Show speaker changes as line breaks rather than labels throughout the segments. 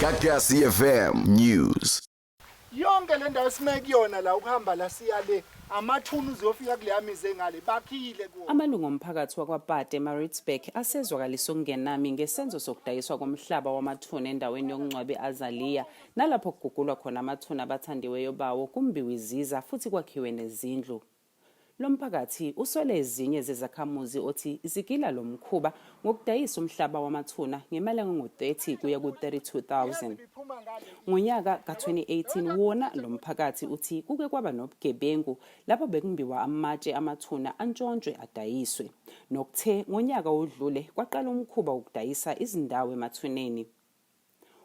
Gagasi FM News.
Yonke le ndawo esime kuyona la ukuhamba la siya le amathuna uzofika kuleya mizi engale bakhile kuwo.
Amalungu omphakathi wakwaPate eMaritzburg asezwakalise ukungenami ngesenzo sokudayiswa komhlaba wamathuna endaweni yokungcwaba i-Azalea nalapho kugugulwa khona amathuna abathandiweyo bawo kumbiwe iziza futhi kwakhiwe nezindlu. Lo mphakathi usole ezinye zezakhamuzi othi zigila lo mkhuba ngokudayisa umhlaba wamathuna ngemali engango-30 kuya ku-32,000. Ngonyaka ka-2018 wona lo mphakathi uthi kuke kwaba nobugebengu lapho bekumbiwa amatshe amathuna antshontshwe adayiswe. Nokuthe ngonyaka odlule kwaqala umkhuba wokudayisa izindawo emathuneni.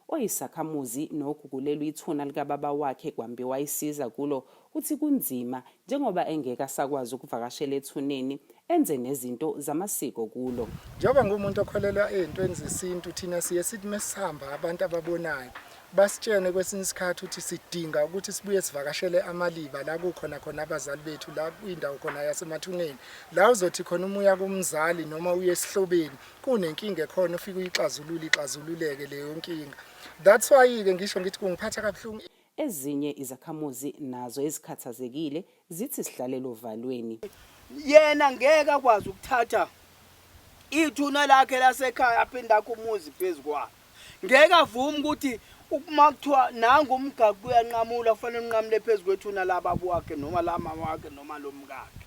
Oyisakhamuzi nogukulelwa ithuna likababa wakhe kwambiwa isiza kulo, uthi kunzima njengoba engeke asakwazi ukuvakashela ethuneni enze nezinto zamasiko kulo.
Njengoba ngiwumuntu okholelwa ey'ntweni zesintu, thina siye sithi mesihamba abantu ababonayo basitshene kwesinye isikhathi ukuthi sidinga ukuthi sibuye sivakashele amaliba la kukhona khona abazali bethu la kwindawo khona yasemathuneni la uzothi khona uma uya kumzali noma uye esihlobeni kunenkinga ekhona ufike uyixazulule ixazululeke leyo nkinga that's why-ke ngisho ngithi kungiphatha kabuhlungu.
Ezinye izakhamuzi nazo ezikhathazekile zithi sihlalele ovalweni.
Yena ngeke akwazi ukuthatha ithuna lakhe lasekhaya aphinde akhe umuzi phezu kwalo. Ngeke avume ukuthi uma kuthiwa nangu umgaqo uyanqamula kufanele unqamule phezu kwethuna lababa wakhe noma lamama wakhe noma lomkakhe.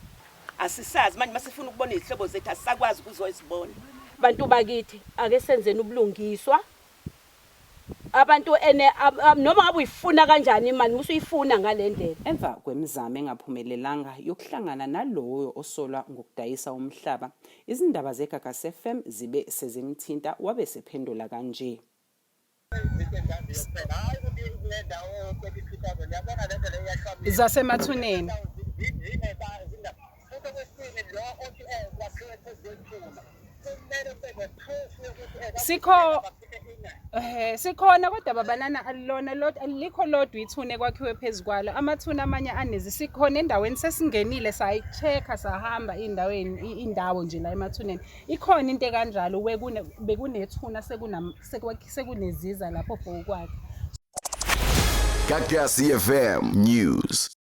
Asisazi manje masifuna ukubona izihlobo zethu asisakwazi ukuzozibona.
Bantu bakithi ake senzeni ubulungiswa abantu ene noma ngabe uyifuna kanjani imali musuyifuna ngalendlela.
Emva kwemizamo engaphumelelanga yokuhlangana nalowo osolwa ngokudayisa umhlaba, izindaba zeGagasi FM zibe sezimthinta wabe esephendula kanje.
Zasemathuneni. Sikho eh sikhona kodwa babanana alilona lodwa alikho lodwa ithuna ekwakhiwe phezu kwalo amathuna amanye anezi sikhona endaweni sesingenile sayi-check-a sahamba indaweni indawo nje la emathuneni Ikhona into ekanjalo wekune bekunethuna sekuna sekuneziza lapho for ukwakha.
Gagasi FM News.